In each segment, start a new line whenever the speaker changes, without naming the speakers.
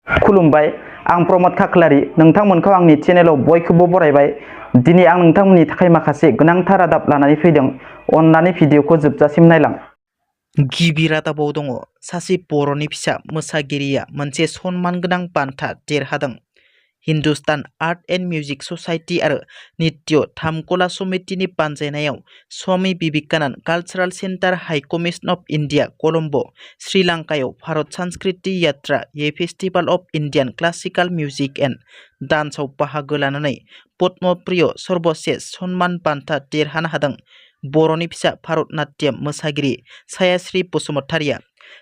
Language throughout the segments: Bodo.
खुलुमबाय आं प्रमद खाख्लारि नोंथांमोनखौ आंनि चेनेलाव बयखौबो बरायबाय। दिनै आं नोंथांमोननि थाखाय माखासे गोनांथार रादाब लानानै फैदों। अन्नानै भिडिअखौ जोबजासिम नायलां।
गिबि रादाबाव दङ सासे बर'नि फिसा मोसागिरिया मोनसे सनमानगोनां बान्था देरहादों। Hindustan art and music society आरो नित्य थामकला समितिनि बानजायनायाव Swami Vivekananda cultural centre high commission of India Colombo' श्रीलंकायाव Bharat Sanskritik Yatra a festival of Indian classical music and डान्सआव बाहागो लानानै पद्मप्रिय सर्वश्रेष्ठ सन्मान बान्था देरहानो हादों। बर'नि फिसा भारतनाट्यम मोसागिरि सायाश्री बसुमतारिया।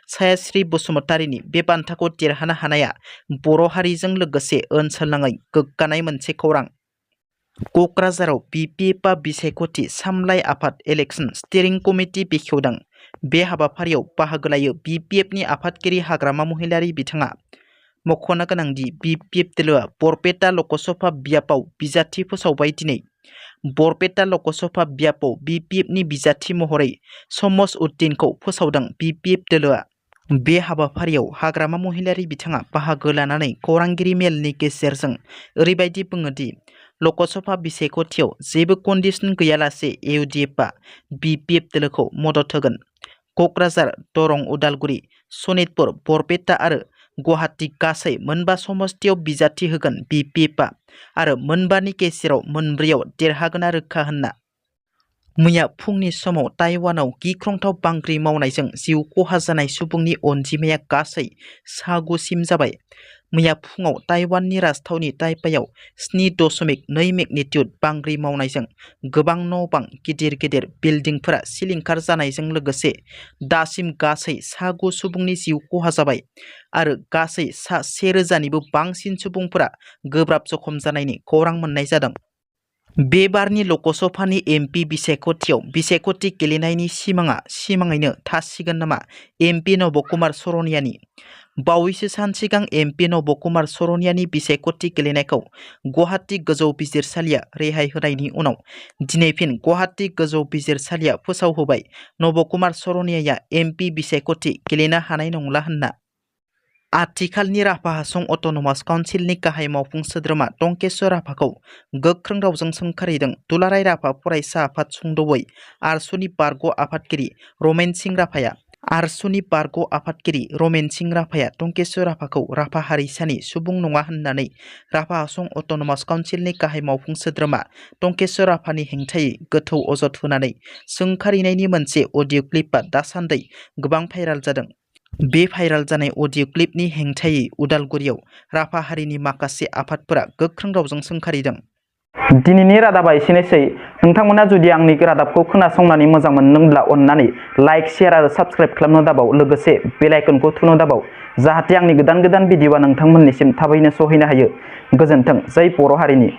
सायाश्री बसुमतारिनि बे बान्थाखौ देरहानो हानाया बर' हारिजों लोगोसे ओनसोलनाङै गोग्गानाय मोनसे खौरां। क'क्राझाराव UPPL बिसायख'थि सामलाय आफाद इलेक्सन स्टियारिं कमिटि बेखेवदों। बे हाबाफारियाव बाहागो लायो UPPLनि आफादगिरि हाग्रामा महिलारी बिथाङा। मख'नो गोनांदि UPPL दोलोआ बरपेटा लकसभा बियाबाव बिजाथि फोसावबाय। दिनै बरपेटा लकसभा बियाबाव UPPLनि बिजाथि महरै समस उद्दिनखौ फोसावदों UPPL दोलोआ। बे हाबाफारियाव हाग्रामा महिलारी बिथाङा बाहागो लानानै खौरांगिरि मेलनि गेजेरजों ओरैबायदि बुङोदि लकसभा बिसायख'थियाव जेबो कन्डिसन गैयालासे UDFआ UPPL दोलोखौ मदद होगोन। क'क्राझार, दरं, उदालगुरि, सनितपुर, बरपेटा आरो गुवाहाटी गासै मोनबा समस्तियाव बिजाथि होगोन UPPLआ आरो मोनबानि गेजेराव मोनब्रैयाव देरहागोना रोखा होनना। मैया फुंनि समाव ताइवानाव गिख्रंथाव बांग्रि मावनायजों जिउ खहा जानाय सुबुंनि अनजिमाया गासै 6 सिम जाबाय। मैया फुङाव ताइवाननि राजथावनि ताइपेइयाव 7.2 मेगनिट्युड बांग्रि मावनायजों गोबां न' बां, गिदिर गिदिर बिल्डिंफोरा सिलिंखार जानायजों लोगोसे दासिम गासै 6 सुबुंनि जिउ खहा जाबाय आरो गासै 1,000निबो बांसिन सुबुंफोरा गोब्राब जखम जानायनि खौरां मोननाय जादों। बे बारनि लकसभानि MP बिसायख'थियाव बिसायख'थि गेलेनायनि सिमाङैनो थासिगोन नामा MP नबकुमार सरनियानि? बावैसो सान सिगां MP नबकुमार सरनियानि बिसायख'थि गेलेनायखौ गुवाहाटी गोजौ बिजिरसालिया रेहाय होनायनि उनाव दिनै फिन गुवाहाटी गोजौ बिजिरसालिया फोसावहोबाय नबकुमार सरनियाया MP बिसायख'थि गेलेनो हानाय नंला होनना। आथिखालनि राभा हासं अट'नमास काउन्सिलनि गाहाय मावफुं सोद्रोमा टंकेश्वर राभाखौ गोख्रों रावजों सोंखारिदों दुलाराय राभा फरायसा आफाद सुंद'यै आरसुनि बारग' आफादगिरि रमेन सिं राभाया। आरसुनि बारग' आफादगिरि रमेन सिं राभाया टंकेश्वर राभाखौ राभा हारिसानि सुबुं नङा होननानै राभा हासं अट'नमास काउन्सिलनि गाहाय मावफुं सोद्रोमा टंकेश्वर राभानि हेंथायै गोथौ अजद होनानै सोंखारिनायनि मोनसे अडिअ' क्लिपआ दासान्दि गोबां भाइराल जादों। बे भाइराल जानाय अडिअ' क्लिपनि हेंथायै उदालगुरियाव राभा हारिनि माखासे आफादफोरा गोख्रों रावजों सोंखारिदों।
दिनैनि रादाबा एसेनोसै। नोंथांमोना जुदि आंनि रादाबखौ खोनासंनानै मोजां मोनदोंब्ला अन्नानै लाइक, शेयार आरो साबस्क्राइब खालामनो दाबाव, लोगोसे बेल आइकनखौ थुनो दाबाव, जाहाथे आंनि गोदान भिडिअआ नोंथांमोननिसिम थाबैनो सहैनो हायो। गोजोन्थों। जै बर' हारिनि।